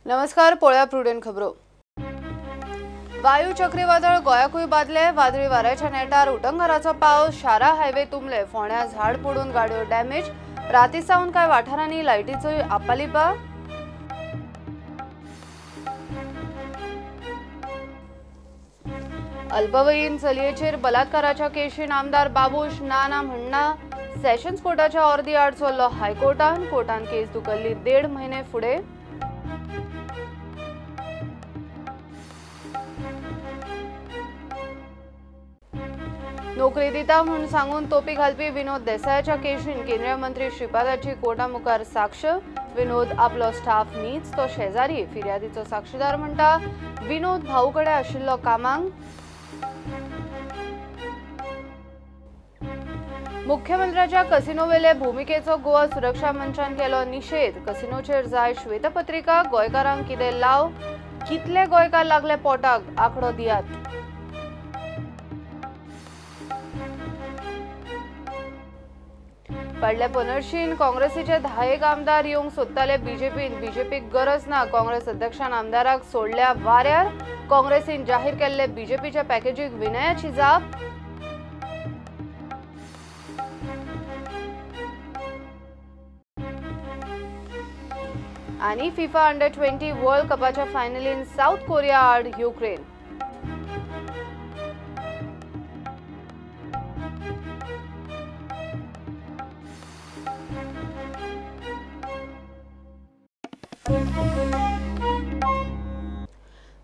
नमस्कार, पळोवया प्रुडंट खबरो. वायू चक्रीवादळ गोंयाकूय बादले. वादळी वाऱ्याच्या नेटार उटंगाराचो पावस. शारा हायवे तुंबले. फोंड्या झाड पडून गाडयो डॅमेज. राती सावन कांय वाठारांनी लायटीचोय आपालिपा. अल्पवयीन चलयेचेर बलात्काराच्या केशीन आमदार बाबूश ना ना म्हणना. सेशन्स कोर्टाच्या ऑर्दी आड चल्लो हायकोर्टान. कोर्टान केस धुकल्ली 1.5 म्हयने फुडें. नोकरी दिता म्हूण सांगून तोपी घालपी विनोद देसायाच्या केशीन केंद्रीय मंत्री श्रीपादाची कोर्टा मुखार साक्ष. विनोद आपलो स्टाफ न्हीच, तो शेजारी. फिर्यादीचो साक्षीदार म्हणटा विनोद भाऊ कडेन आशिल्लो कामांक. मुख्यमंत्र्याच्या कसिनोवेले भुमिकेचो गोवा सुरक्षा मंचान केलो निशेध. कसिनोचेर जाय श्वेतपत्रिका. गोंयकारांक कितें लाव, कितले गोंयकार लागले पोटाक, आंकडो दियात. फाटल्या पंदरशीन काँग्रेसीचे 10 आमदार येवंक सोदताले बीजेपीन. बीजेपीक गरज ना. काँग्रेस अध्यक्षान आमदाराक सोडल्या वाऱ्यार. काँग्रेसीन जाहीर केल्ले बीजेपीच्या पॅकेजीक विनयाची जाप. आनी फिफा अंडर 20 वर्ल्ड कपाच्या फायनलीन साउथ कोरिया आड युक्रेन.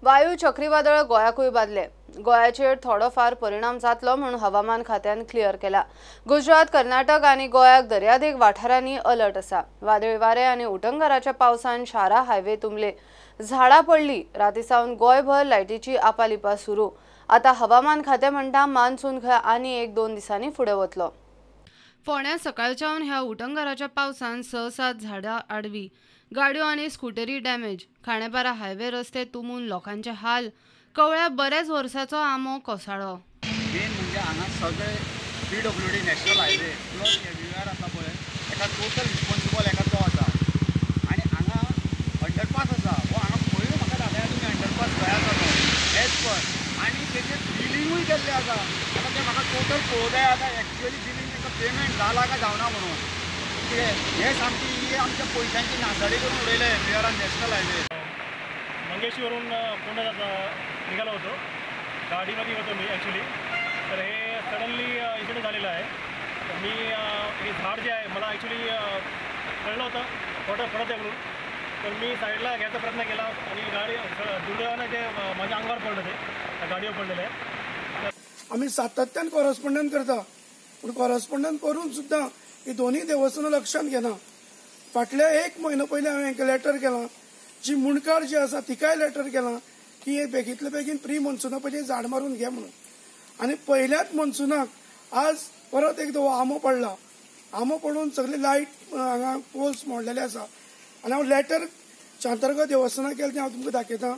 वायू चक्रीवादळ गोंयाकूय बादले. गोंयाचेर थोडोफार परिणाम जातलो म्हूण हवामान खात्यान क्लियर केला. गुजरात, कर्नाटक आनी गोंयाक दर्यादेग वाठारांनी अलर्ट आसा. वादळी वारे आनी उटंगाराच्या पावसान शारा हायवे तुंबले. झाडां पडली. राती सावन गोंयभर लायटीची आपालिपा सुरू. आतां हवामान खातें म्हणटा मान्सून खंय आनी 1-2 दिसांनी फुडें वतलो. फोंड्या सकाळच्यान ह्या उटंगाराच्या पावसान 6-7 झाडां आडवी, गाडयो आनी स्कुटरी डॅमेज. खांडेपारा हायवे रस्ते तुंबून लोकांचे हाल. कवळ्या बऱ्याच वर्साचो आंबो कोसळ्ळो. मेन म्हणजे हांगा सगळे PWD national highway plus MUR आसा पळय, एका टोटल रिस्पॉन्सिबल एका तो आसा. आनी हांगा अंडरपास आसा, हो हांगा पयलीं म्हाका दाखया तुमी अंडरपास खंय आसा तो एज पर. आनी तेजेर बिलिंगूय केल्लें आसा. आतां तें म्हाका टोटल पळोवंक जाय आतां एक्चुअली बिलींग तांकां पेमेंट जालां काय जावना म्हणून. कितें हें सामकी ही आमच्या पयशांची नासाडी करून उडयलें एमयूआरान नॅशनल हायवे. मंगेशीवरून पुण्यात निघालो होतो, गाडीमध्ये होतो मी ॲक्च्युली. तर हे सडनली इन्सिडेंट झालेलं आहे. तर मी हे झाड जे आहे मला ॲक्च्युली कळलं होतं पडत आहे म्हणून, तर मी साईडला घ्यायचा प्रयत्न केला आणि गाडी दुर्दैवानं ते माझ्या अंगावर पडलं, ते गाडीवर पडलेलं आहे. आम्ही सातत्यान कॉरस्पॉन्डंट करता, पूण कॉरस्पॉन्डंट करून सुद्दां ही दोन्ही देवस्थानां लक्षांत घेना. फाटल्या 1 म्हयनो पयलीं हांवें हांकां लेटर केलां, जी मुंडकार जी आसा तिकाय लेटर केलां की हे बेगींतले बेगीन प्री मॉन्सुना पयलीं झाड मारून घे म्हणून. आनी पयल्याच मॉन्सुनाक आज परत एकदां हो आंबो पडला. आंबो पडून सगळी लायट हांगा पोल्स मोडलेले आसा. आनी हांव लेटर शांतादुर्गा देवस्थानाक केलें तें हांव तुमकां दाखयतां.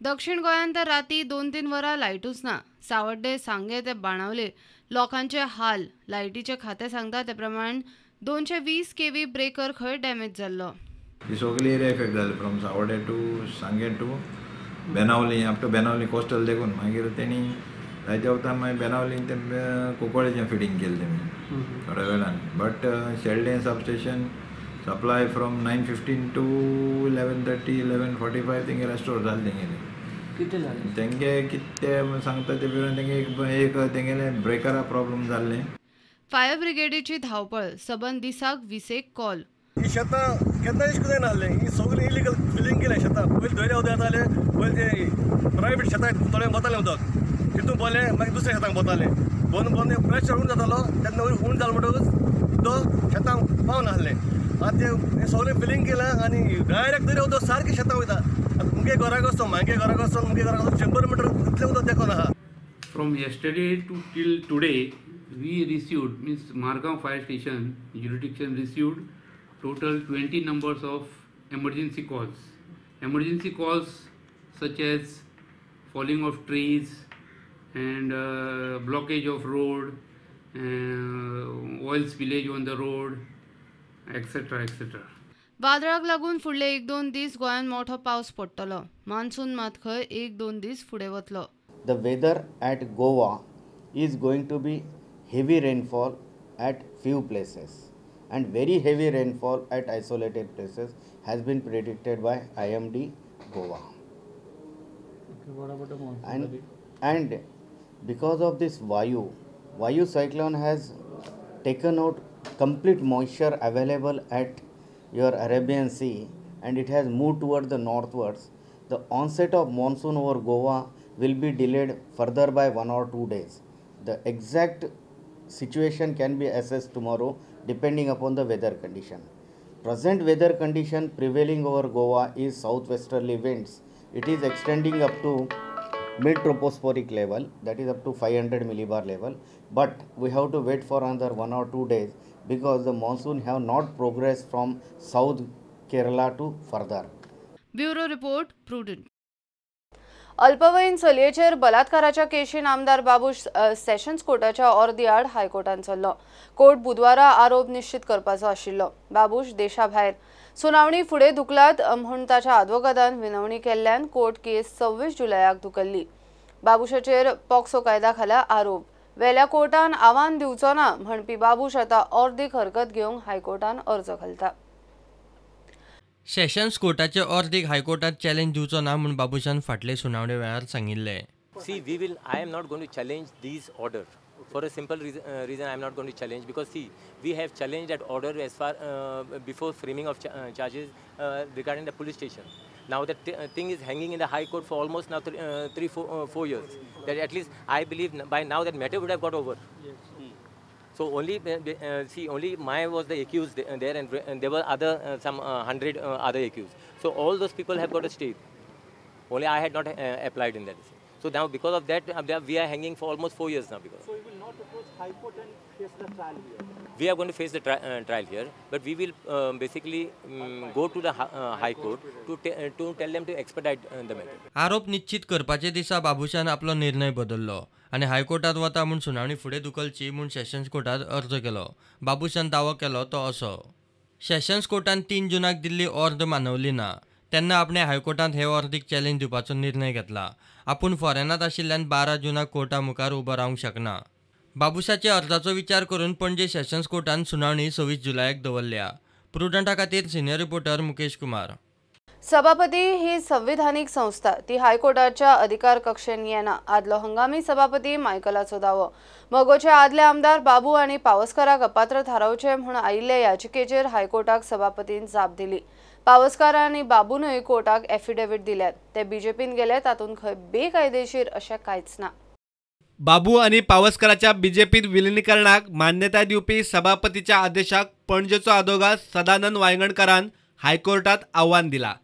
दक्षिण गोंयांत तर राती 2-3 वरां लायटूच ना. सावड्डे, सांगे ते बाणावले लोकांचे हाल. लायटीचे खातें सांगता ते प्रमाण 220 kV breaker खंय डॅमेज जाल्लो. ही सगळी एरिया इफेक्ट जाली from Sawarde to Sanguem to Benaulim up to Benaulim coastal देखून. मागीर तेणी जायत्या वखदान मागीर बेनावलीन ते कुंकळेचें फिटींग केलें तेमी थोड्या वेळान. But Sheldem substation supply from 9:15 to 11:30 11:45 तेंगे रेस्टोर जालें. तेंगेलें कितें जालें तेंगे कितें सांगता ते पिरायेन तेंगे एक तेंगेलें ब्रेकरा प्रॉब्लम जाल्लें. फायर ब्रिगेडीची धांवपळ. सबंद दिसाक 20 कॉल. ही शेतां केन्ना इश्क जायना आसलें. ही सगळीं इलिगल फिलींग केलें शेतां. पयलीं दर्या उदक येतालें, पयलीं ते प्रायवेट शेतां थोडें वतालें उदक, तितून भरलें मागीर दुसऱ्या शेतांक वतालें. बंद बंद प्रेशर उण जातालो तेन्ना उण जालें म्हणटकूच उदक शेतांक पावनासलें. आतां तें सगळें फिलींग केलां आनी डायरेक्ट दर्या उदक सारकें शेतां वयता. आतां मुगे घराक वचो, म्हागे घराक वचोन, मुगे घराक वचोन 100 मिटर इतलें उदक देखून आहा. From yesterday to till today we received, means Margao fire station jurisdiction received total 20 numbers of emergency calls. Emergency calls such as falling of trees and blockage of road, oil spillage on the road, etc., etc. वादळाक लागून फुडले 1-2 दीस गोंयांत मोठो पावस पडटलो. Monsoon मात खंय 1-2 दीस फुडें वतलो. The weather at Goa is going to be heavy rainfall at few places and very heavy rainfall at isolated places has been predicted by IMD Goa. Okay, what about the monsoon? And because of this Vayu cyclone has taken out complete moisture available at your Arabian Sea and it has moved toward the northwards. The onset of monsoon over Goa will be delayed further by 1 or 2 days. The exact situation can be assessed tomorrow depending upon the weather condition. Present weather condition prevailing over Goa is southwesterly winds. It is extending up to mid-tropospheric level, that is up to 500 millibar level, but we have to wait for another 1 or 2 days because the monsoon have not progressed from South Kerala to further. Bureau report, Prudent. अल्पवयीन चलयेचेर बलात्काराच्या केशीन आमदार Babush sessions कोर्टाच्या ऑर्दी आड हायकोर्टान चल्लो. Court बुधवारा आरोप निश्चित करपाचो आशिल्लो. बाबूश देशा भायर सुनावणी फुडें धुकलात म्हूण ताच्या आदवोगादान विनवणी केल्ल्यान कोर्ट केस 26 जुलयाक धुकल्ली. बाबूशाचेर पॉक्सो कायद्या खाला आरोप. वेल्या कोर्टान आव्हान दिवचो ना म्हणपी बाबूश आतां ऑर्दीक हरकत घेवंक हायकोर्टान अर्ज घालता. सेशन्स कोर्टाचे अर्दीक हायकोर्टात चॅलेंज दिवचो ना म्हूण बाबूशान फाटले सुनावणे वेळार सांगिल्लें. See, we will. I am not going to challenge these order for a simple reason. I am not going to challenge because see, we have challenged that order as far before framing of charges regarding the police station. Now that thing is hanging in the High Court for almost now 3, 4 years. That at least I believe by now that matter would have got over. Yes. So only see, only my was the accused there, and there were other some 100 other accused. So all those people have got a stay. Only I had not applied in that. So now because of that, we are hanging for almost 4 years now. Because so you will not approach High Court and face the trial here? We are going to face the trial here, but we will basically go to the High Court to tell them to expedite the matter. आरोप निश्चित करपाचे दिसा बाबूशान आपलो निर्णय बदललो आनी हायकोर्टात वता म्हूण सुनावणी फुडें धुकलची म्हूण सेशन्स कोर्टात अर्ज केलो. बाबूशान दावो केलो तो असो, सेशन्स कोर्टान 3 जुनाक दिल्ली ऑर्द मानवली ना तेन्ना आपणे हायकोर्टात हे ऑर्दीक चॅलेंज दिवपाचो निर्णय घेतला. आपूण फॉरेनात आशिल्ल्यान 12 जुनाक कोर्टा मुखार उबो रावंक शकना. बाबूशाच्या अर्जाचो विचार करून पणजे सेशन्स कोर्टान सुनावणी 26 जुलयाक दवरल्या. प्रुडंटा खातीर सिनियर रिपोर्टर मुकेश कुमार. सभापती ही संविधानिक संस्था, ती हायकोर्टाच्या अधिकार कक्षेन येना. आदलो हंगामी सभापती मायकलाचो दावो. मगोचे आदले आमदार बाबू आनी पावसकाराक अपात्र थारावचे म्हूण आयिल्ले याचिकेचेर हायकोर्टाक सभापतीन जाप दिली. पावसकार आनी बाबूनय कोर्टाक एफिडेवीट दिल्यात. ते बीजेपीन गेले तातूंत खंय बेकायदेशीर अशें कांयच ना. बाबू आनी पावसकाराच्या बीजेपीत विलिनीकरणाक मान्यताय दिवपी सभापतीच्या आदेशाक पणजेचो आदोगाद सदानंद वायंगणकारान हायकोर्टात आव्हान दिला.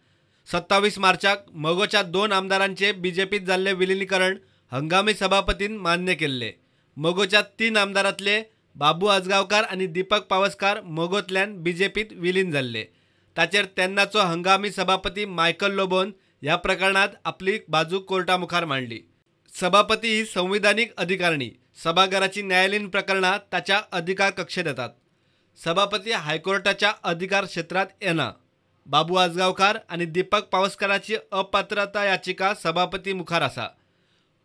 27 मार्चाक मगोच्या 2 आमदारांचे बीजेपीत जाल्ले विलिनीकरण हंगामी सभापतीन मान्य केल्ले. मगोच्या 3 आमदारांतले बाबू आजगांवकार आनी दीपक पावसकार मगोंतल्यान बीजेपीत विलीन जाल्ले. ताचेर तेन्नाचो हंगामी सभापती मायकल लोबोन ह्या प्रकरणात आपली बाजू कोर्टा मुखार मांडली. सभापती ही संविधानिक अधिकारणी, सभाघराची न्यायालयीन प्रकरणां ताच्या अधिकार कक्षेत येतात. सभापती हायकोर्टाच्या अधिकार क्षेत्रात येना. बाबू आजगांवकार आनी दीपक पावसकाराची अपात्रता याचिका सभापती मुखार आसा.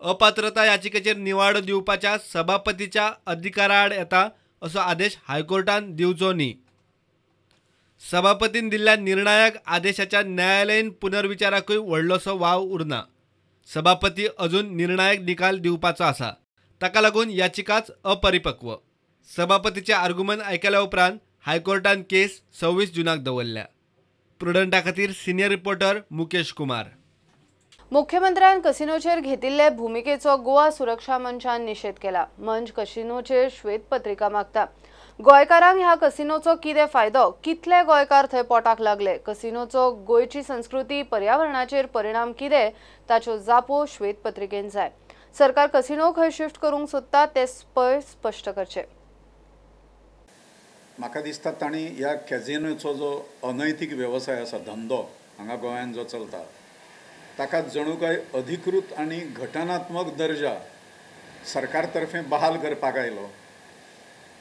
अपात्रता याचिकेचेर निवाडो दिवपाच्या सभापतीच्या अधिकाराआड येता असो आदेश हायकोर्टान दिवचो न्ही. सभापतीन दिल्ल्या निर्णायक आदेशाच्या न्यायालयीन पुनर्विचाराकूय व्हडलोसो वाव उरना. सभापती अजून निर्णायक निकाल दिवपाचो आसा, ताका लागून याचिकाच अपरिपक्व. सभापतीचे आर्गुमेंट आयकल्या उपरांत हायकोर्टान केस 26 जुनाक दवरल्या. प्रुडंटा खातीर सिनियर रिपोर्टर मुकेश कुमार. मुख्यमंत्र्यान कसिनोचेर घेतिल्ले भूमिकेचो गोवा सुरक्षा मंचान निषेध केला. मंच कसिनोचेर श्वेतपत्रिका मागता. गोंयकारांक ह्या कसिनोचो कितें फायदो, कितले गोंयकार थंय पोटाक लागले, कसिनोचो गोंयची संस्कृती पर्यावरणाचेर परिणाम कितें ताच्यो जापो श्वेतपत्रिकेन जाय. सरकार कसिनो खंय शिफ्ट करूंक सोदता तें स्पश्ट करचें. म्हाका दिसता तांणी ह्या कॅझिनोचो जो अनैतीक वेवसाय आसा, धंदो हांगा गोंयांत जो चलता ताका जणू काय अधिकृत आनी घटनात्मक दर्जा सरकार तर्फे बहाल करपाक आयलो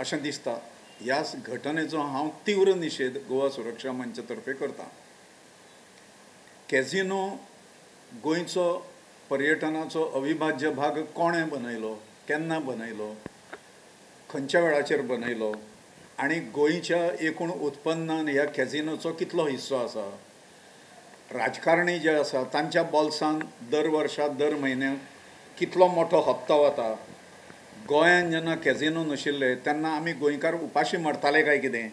अशें दिसता. ह्या घटनेचो हांव तीव्र निशेध गोवा सुरक्षा मंच तर्फे करता. कॅझिनो गोंयचो पर्यटनाचो अविभाज्य भाग कोणें बनयलो, केन्ना बनयलो, खंयच्या वेळाचेर बनयलो आनी गोंयच्या एकूण उत्पन्नान ह्या कॅझिनोचो कितलो हिस्सो आसा. राजकारणी जे आसा तांच्या बोल्सान दर वर्सा दर म्हयन्याक कितलो मोठो हप्तो वता. गोंयान जेन्ना कॅझिनो नाशिल्ले तेन्ना आमी गोंयकार उपाशी मरताले काय कितें,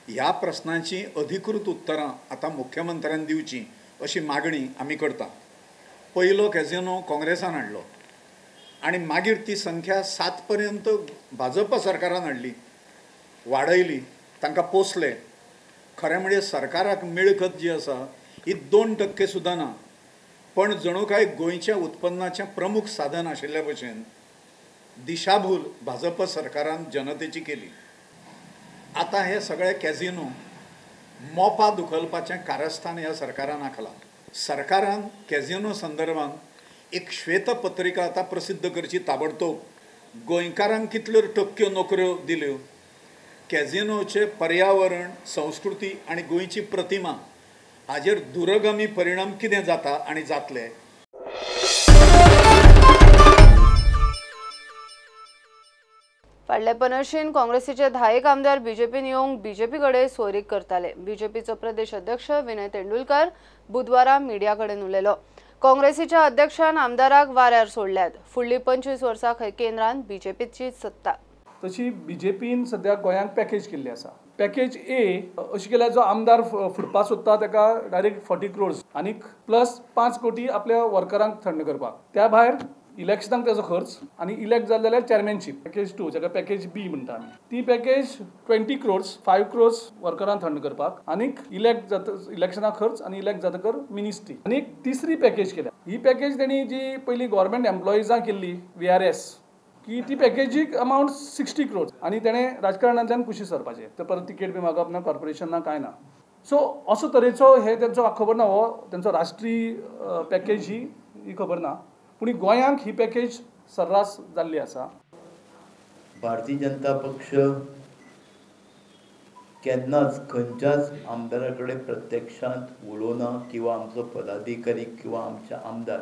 ह्या प्रस्नांची अधिकृत उत्तरां आतां मुख्यमंत्र्यान दिवची अशी मागणी आमी करता. पयलो कॅझिनो काँग्रेसान हाडलो आनी मागीर ती संख्या 7 पर्यंत भाजप सरकारान हाडली, वाडयली, तांकां पोसले. खरें म्हणजे सरकाराक मिळकत जी आसा ही 2% सुद्दां ना, पण जणू काय गोंयच्या उत्पन्नाचें प्रमुख साधन आशिल्ल्या भशेन दिशाभूल भाजप सरकारान जनतेची केली. आतां हे सगळे कॅझिनो मोपा दुखलपाचें कारस्थान ह्या सरकारान आंखलां. सरकारान कॅझिनो संदर्भात एक श्वेतपत्रिका आतां प्रसिद्ध करची ताबडतोब. गोंयकारांक कितल्यो टक्क्यो नोकऱ्यो दिल्यो, कॅझिनोचे पर्यावरण, संस्कृती आनी गोंयची प्रतिमा हाजेर दुरगामी परिणाम कितें जाता आनी जातले. फाटल्या पनर्शीन काँग्रेसीचे 10 आमदार बीजेपीन येवंक बीजेपी कडेन सोयरीक करताले. बीजेपीचो प्रदेश अध्यक्ष विनय तेंडुलकर बुधवारा मिडिया कडेन उलयलो. काँग्रेसीच्या अध्यक्षान आमदाराक वाऱ्यार सोडल्यात. फुडली 25 वर्सां खंय केंद्रान बीजेपीची सत्ता. तशी बीजेपीन सद्या गोंयांक पॅकेज केल्ली आसा. पॅकेज ए अशी केल्या, जो आमदार फुटपा सोदता ताका डायरेक्ट 40 क्रोर्स आनी प्लस 5 कोटी आपल्या वर्करांक थंड करपाक, त्या भायर इलेक्शनाक ताजो खर्च आनी इलेक्ट जाले जाल्यार चेअरमॅनशीप. पॅकेज 2 जाका पॅकेज बी म्हणटा आमी, ती पॅकेज 20 क्रोर्स, 5 क्रोर्स वर्करांक थंड करपाक आनी इलेक्ट जाता इलेक्शनाक खर्च आनी इलेक्ट जातकर मिनिस्ट्री. आनी तिसरी पॅकेज केल्या, ही पॅकेज तेणी जी पयलीं गव्हर्मेंट एम्प्लॉइजांक केल्ली VRS की ती पॅकेजीक अमावंट 60 क्रोर्स आनी तेणें राजकारणांतल्यान कुशी सरपाचें, ते परत तिकेट बी मागप ना, कॉर्पोरेशन ना, कांय ना. सो असो तरेचो हे तेंचो खबर ना, हो तेंचो राष्ट्रीय पॅकेज ही खबर ना, पूण गोंयांक ही पॅकेज सर्रास जाल्ली आसा. भारतीय जनता पक्ष केन्नाच खंयच्याच आमदारा कडेन प्रत्यक्षांत उलोवना किंवा आमचो पदाधिकारी किंवा आमचे आमदार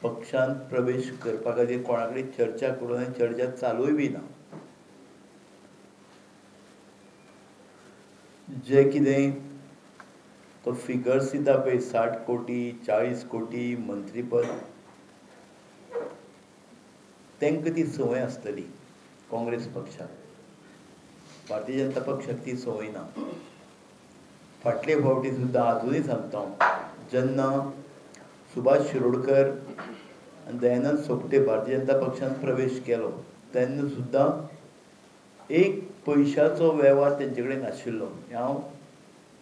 पक्षांत प्रवेश करपा खातीर कोणा कडेन चर्चा करूं आनी चर्चा चालूय बी ना. जे कितें तो फिगर्स दिता पळय 60 कोटी 40 कोटी मंत्रीपद, तांकां ती संवय आसतली काँग्रेस पक्षाक, भारतीय जनता पक्षाक ती संवय ना. फाटले फावटी सुद्दां आजुनूय सांगता हांव, जेन्ना सुभाष शिरोडकर आनी दयानंद सोपटे भारतीय जनता पक्षान प्रवेश केलो तेन्ना सुद्दां एक पयशाचो वेव्हार तेंचे कडेन नाशिल्लो. हांव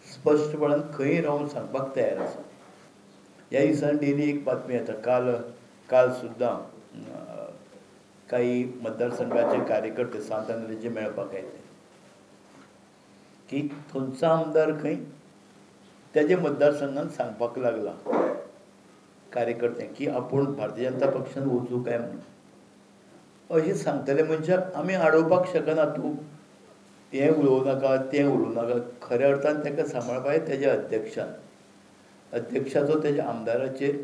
स्पश्टपणान खंय रावन सांगपाक तयार आसा. ह्या दिसांनी डेली एक बातमी येता, काल सुद्दां काही मतदारसंघाचे कार्यकर्ते सांत आंद्रेचे मेळपाक आयले की थंयचो आमदार खंय तेजे मतदारसंघान सांगपाक लागला कार्यकर्त्यांक की आपूण भारतीय जनता पक्षान वचूं काय म्हणून. अशें सांगतले मनशाक आमी आडोवपाक शकना, तूं तें उलोवं नाका तें उलोवं नाका. खऱ्या अर्थान ताका सांबाळपाक तेज्या अध्यक्षान, अध्यक्षाचो तेज्या आमदाराचेर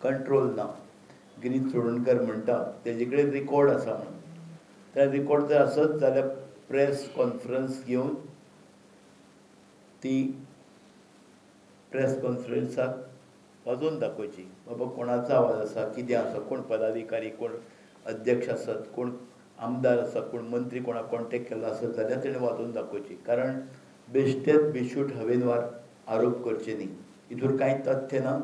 कंट्रोल ना. गिरीश चोडणकर म्हणटा तेजे कडेन रिकॉर्ड आसा म्हणून, त्या रिकॉर्ड जर आसत जाल्यार प्रेस कॉन्फरन्स घेवन ती प्रेस कॉन्फरन्साक वाजोवन दाखोवची, बाबा कोणाचो आवाज आसा, कितें आसा, कोण पदाधिकारी, कोण अध्यक्ष आसत, कोण आमदार आसा, कोण मंत्री, कोणाक कॉन्टेक्ट केल्लो आसत जाल्यार तेणें वाजोवन दाखोवची. कारण बेश्टेच बेशूट हवेनवार आरोप करचे न्ही, हितूर कांय तथ्य ना.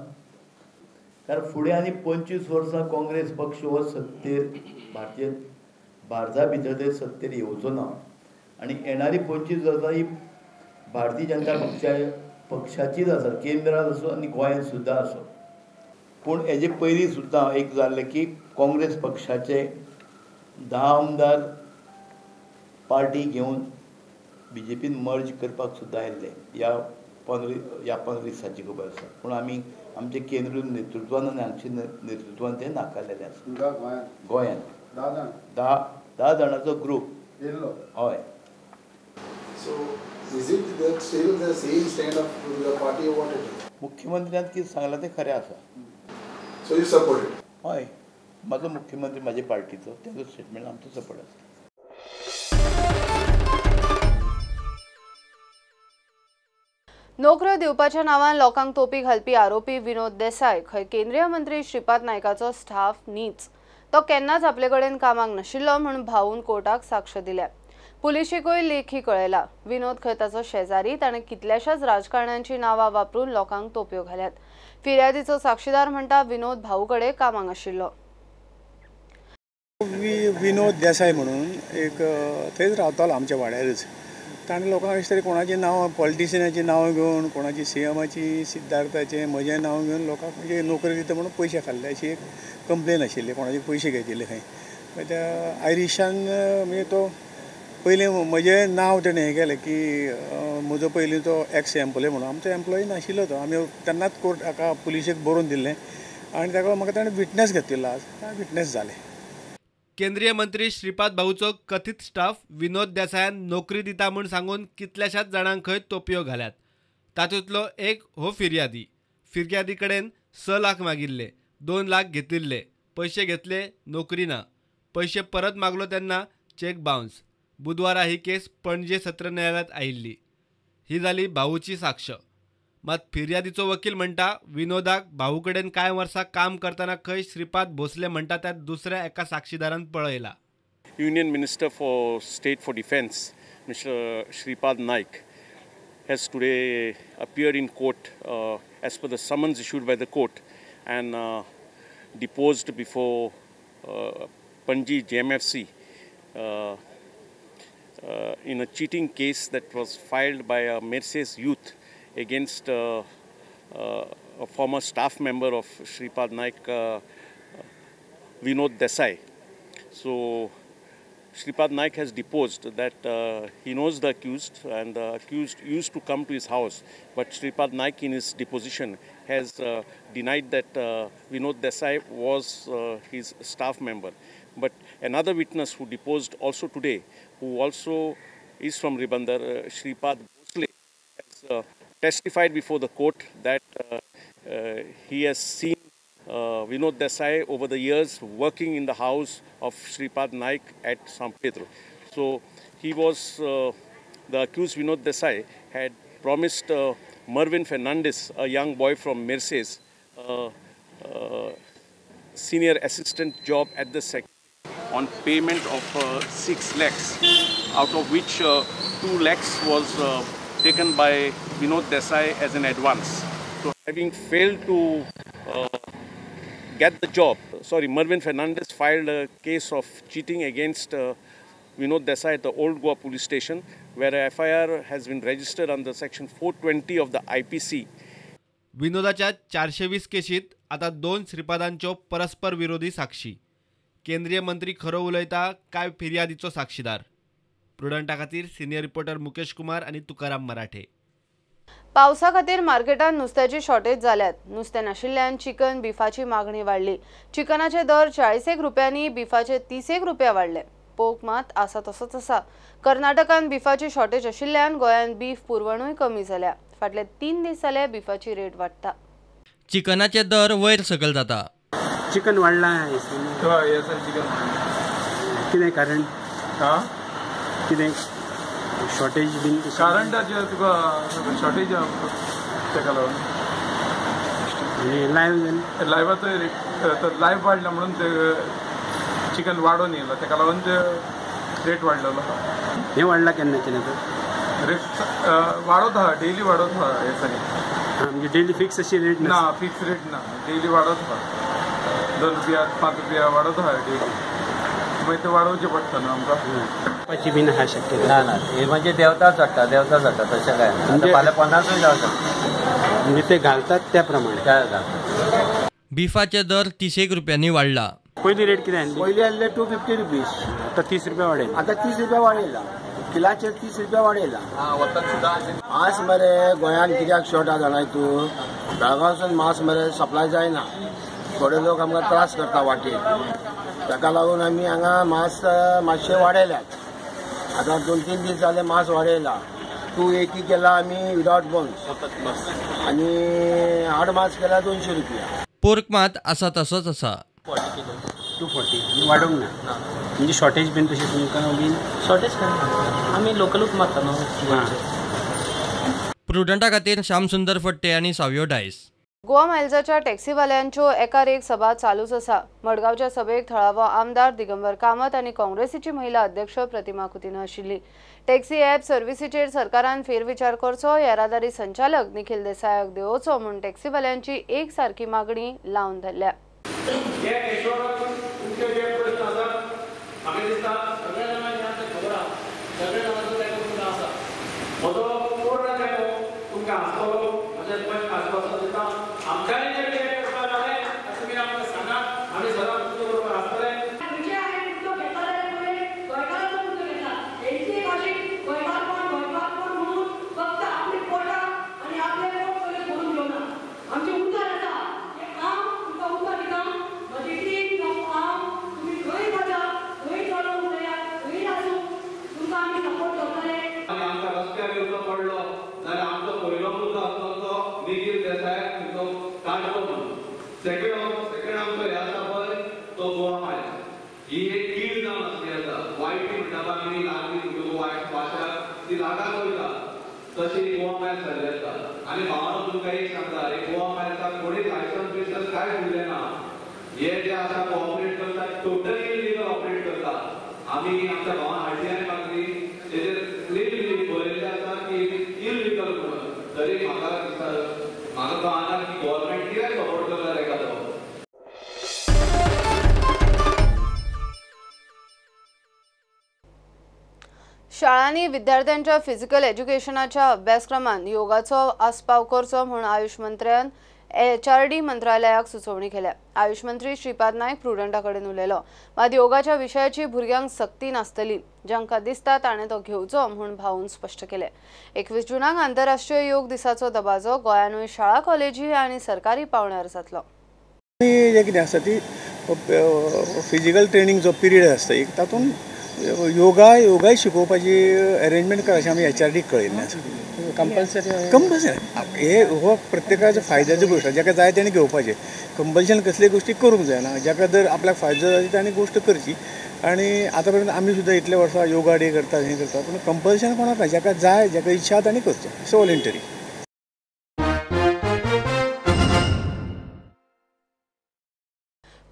कारण फुडें आनी 25 वर्सां काँग्रेस पक्ष हो सत्तेर भारतीय भारता भितर ते सत्तेर येवचो ना आनी येणारी 25 वर्सां ही भारतीय जनता पक्षाचीच आसा, केंद्रांत आसूं आनी गोंयांत सुद्दां आसूं. पूण हेजे पयलीं सुद्दां एक जाल्लें की काँग्रेस पक्षाचे 10 आमदार पार्टी घेवन बीजेपीन मर्ज करपाक सुद्दां आयिल्ले, ह्या 15 दिसांची खबर आसा. पूण आमी आमचे केंद्रीय नेतृत्वान आनी हांगचे नेतृत्वान ते नाकारलेले आसा. गोंयांत 10 जाणांचो ग्रूप, हय. So is it that still the same stand of the party or what it is? मुख्यमंत्र्यान कितें सांगलां तें खरें आसा. So you support it? हय, म्हाजो मुख्यमंत्री म्हाजे पार्टीचो, तेजो स्टेटमेंट आमचो सपोर्ट आसता. नोकऱ्यो दिवपाच्या नांवान लोकांक तोपी घालपी आरोपी विनोद देसाय खंय केंद्रीय मंत्री श्रीपाद नायकाचो स्टाफ न्हीच, तो केन्नाच आपले कडेन कामाक नाशिल्लो म्हूण भाऊन कोर्टाक साक्ष दिल्या. पुलिशेकूय लेखी कळयला. विनोद खंय ताचो शेजारी, ताणें कितल्याशाच राजकारण्यांची नांवां वापरून लोकांक तोपयो घाल्यात. फिर्यादीचो साक्षीदार म्हणटा विनोद भाऊ कडेन कामाक आशिल्लो. विनोद देसाय म्हणून एक थंयच रावतालो आमच्या वाड्यारच. ताणें लोकांक अशें तरेन कोणाची नांवां, पॉलिटिशियनाची नांवां घेवन, कोणाची सीएमाची, सिद्धार्थाचें, म्हजें नांव घेवन लोकांक म्हणजे नोकरी दिता म्हणून पयशे खाल्ले अशी एक कंप्लेन आशिल्ली. कोणाचे पयशे घेतिल्ले खंय. मागीर त्या आयरिशान म्हणजे तो पयलीं म्हजें नांव तेणें हें केलें की म्हजो पयलीं तो एक्स एम्प्लॉय म्हणून. आमचो एम्प्लॉय नाशिल्लो तो. आमी तेन्नाच कोर्ट हाका पुलिशेक बरोवन दिल्लें आनी ताका म्हाका ताणें विटनस घेतिल्लो. आज विटनस जालें. केंद्रीय मंत्री श्रीपाद भाऊचो कथित स्टाफ विनोद देसायान नोकरी दिता म्हूण सांगून कितल्याशाच जाणांक खंय तोपयो घाल्यात. तातूंतलो एक हो फिर्यादी. फिर्यादी कडेन 6 लाख मागिल्ले, 2 लाख घेतिल्ले, पयशे घेतले, नोकरी ना. पयशे परत मागलो तेन्ना चेक बाउन्स. बुधवारा ही केस पणजे सत्र न्यायालयात आयिल्ली. ही जाली भाऊची साक्ष. मात फिर्यादीचो वकील म्हणटा विनोदाक भाऊ कडेन कांय वर्सां काम करतना खंय श्रीपाद भोसले म्हणटा त्या दुसऱ्या एका साक्षीदारान पळयला. Union minister for state for defence mister Shripad Naik has today appeared in court as per the summons issued by the court and deposed before Panaji JMFC in a cheating case that was filed by a Merces youth against a former staff member of Shripad Naik, Vinod Desai. So Shripad Naik has deposed that he knows the accused and the accused used to come to his house, but Shripad Naik in his deposition has denied that Vinod Desai was his staff member. But another witness who deposed also today, who also is from Ribandar, Shripad Bhosle, has testified before the court that he has seen Vinod Desai over the years working in the house of Shripad Naik at San Pedro. So he was, the accused Vinod Desai had promised Mervyn Fernandez, a young boy from Merces, senior assistant job at the secretary on payment of 6 lakhs, out of which 2 lakhs was taken by Vinod Desai as an advance. So having failed to get the job, Mervyn Fernandez filed a case of cheating against Vinod Desai at the Old Goa police station, where a FIR has been registered under section 420 of the IPC. विनोदाच्या 420 केशीत आता 2 श्रीपादांच्यो परस्पर विरोधी साक्षी. केंद्रीय मंत्री खरो उलयता काय फिर्यादीचो साक्षीदार? प्रुडंटा खातीर सिनियर रिपोर्टर मुकेश कुमार आनी तुकाराम मराठे. पावसा खातीर मार्केटात नुस्त्याची शॉर्टेज जाल्यात. नुस्तें नाशिल्ल्यान चिकन बिफाची मागणी वाडली. चिकनाचे दर 40 रुपयांनी, बिफाचे 30 रुपया वाडले. पोक मात आसा तसोच आसा. कर्नाटकान बिफाची शॉर्टेज आशिल्ल्यान गोंयांत बीफ पुरवणूय कमी जाल्या. फाटले 3 दीस जाले बिफाची रेट वाडटा. चिकनाचे दर वयर सकयल जाता. चिकन वाडला चिकन कितें कारण? कितें शॉर्टेज बीन? कारण तुका शॉर्टेज ताका लागून लायव्ह लायव्हाचो रेट लायव्ह वाडला म्हणून ते चिकन वाडोवन येयला, ताका लागून ते रेट वाडलेलो. हें वाडला केन्नाच्यान आतां? रेट वाडत आहा, डेली वाडत आहा हे सगळें. म्हणजे डेली फिक्स अशी रेट ना? फिक्स रेट ना, डेली वाडत आहा. 2 रुपया 5 रुपया वाडत आहा डेली. मागीर ते वाडोवचें पडटा न्हू आमकां. बीन आहा शक्यता ना ना, हे म्हणजे देवता चडटा, देवता चडटा तशें काय ना. फाल्यां 50 जावं शकता. म्हणजे ते घालतात त्या प्रमाणे घालतात. बिफाचे दर 30 रुपयांनी वाडला. पयली रेट कितें आसली? पयली आसले 250 रुपीज. आतां 30 रुपया वाडयला. आतां 30 रुपया वाडयला, किलाचेर 30 रुपया वाडयला. मांस मरे गोंयांत कित्याक शॉर्ट आसा जाणाय तूं? बेळगांवसून मांस मरे सप्लाय जायना. थोडे लोक आमकां त्रास करता वाटेर, ताका लागून आमी हांगा मांस मातशे वाडयल्यात. आतां 2-3 दीस जाले मांस वाडयला. 280 केला आमी विदावट बोन्स आनी हाड मांस केला 200 रुपया. पोर्क मात आसा तसोच आसा. 40 किलो 240 वाडोवंक ना. म्हणजे शॉर्टेज बीन तशी तुमकां बीन शॉर्टेज काय ना, आमी लोकलूच मारता न्हू. प्रुडंटा खातीर श्यामसुंदर फट्टे आनी सावियो डायस. गोवा मायल्साच्या टॅक्सीवाल्यांच्यो एकार एक सभा चालूच आसा. मडगांवच्या सभेक थळावो आमदार दिगंबर कामत आनी काँग्रेसीची महिला अध्यक्ष प्रतिमा कुतिन्हो आशिल्ली. टॅक्सी ॲप सर्व्हिसीचेर सरकारान फेरविचार करचो, येरादारी संचालक निखिल देसायाक देवोचो म्हूण टॅक्सीवाल्यांची एक सारकी मागणी लावन धरल्या. शाळांनी विद्यार्थ्यांच्या फिजिकल एज्युकेशनाच्या अभ्यासक्रमांत योगाचो आस्पाव करचो म्हूण आयुष मंत्र्यान HRD मंत्रालयाक सुचोवणी केल्या. आयुष मंत्री श्रीपाद नायक प्रुडंटा कडेन उलयलो. मात योगाच्या विशयाची भुरग्यांक सक्ती नासतली, जांकां दिसता ताणें तो घेवचो म्हूण भाऊन स्पश्ट केलें. 21 जूनाक आंतरराष्ट्रीय योग दिसाचो दबाजो गोंयानूय शाळा कॉलेजी आनी सरकारी पावंड्यार जातलो. जें कितें आसता ती फिजिकल ट्रेनींग जो पिरियड आसता एक तातूंत योगा योगाय शिकोवपाची अरेंजमेंट कर अशें आमी HRD कळयल्लें आसा. कंपल्सरी कंपल्सरी हे हो प्रत्येकाचो फायद्याची गोश्ट, जाका जाय तेणें घेवपाचें. कंपल्शन कसली गोश्टी करूंक जायना, जाका जर आपल्याक फायदो जाता ताणें गोश्ट करची. आनी आतां पर्यंत आमी सुद्दां इतले वर्सां योगा डे करता, हें करता, पूण कंपल्शन कोणाक ना, जाका जाय जाका इच्छा ताणें करचो. It's voluntary.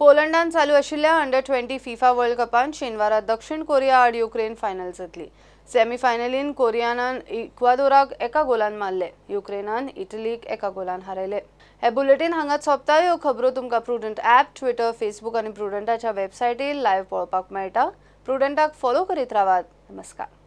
पोलंडान चालू आशिल्ल्या अंडर-20 फिफा वर्ल्ड कपांत शेनवारा दक्षिण कोरिया आड युक्रेन फायनल जातली. सेमीफायनलीन कोरियानान इक्वादोराक 1 गोलान मारले, युक्रेनान इटलीक 1 गोलान हारयले. हे बुलेटीन हांगाच सोंपता. ह्यो खबरो तुमकां प्रुडंट ॲप, ट्विटर, फेसबूक आनी प्रुडंटाच्या वेबसायटीर लायव्ह पळोवपाक मेळटा. प्रुडंटाक फॉलो करीत रावात. नमस्कार.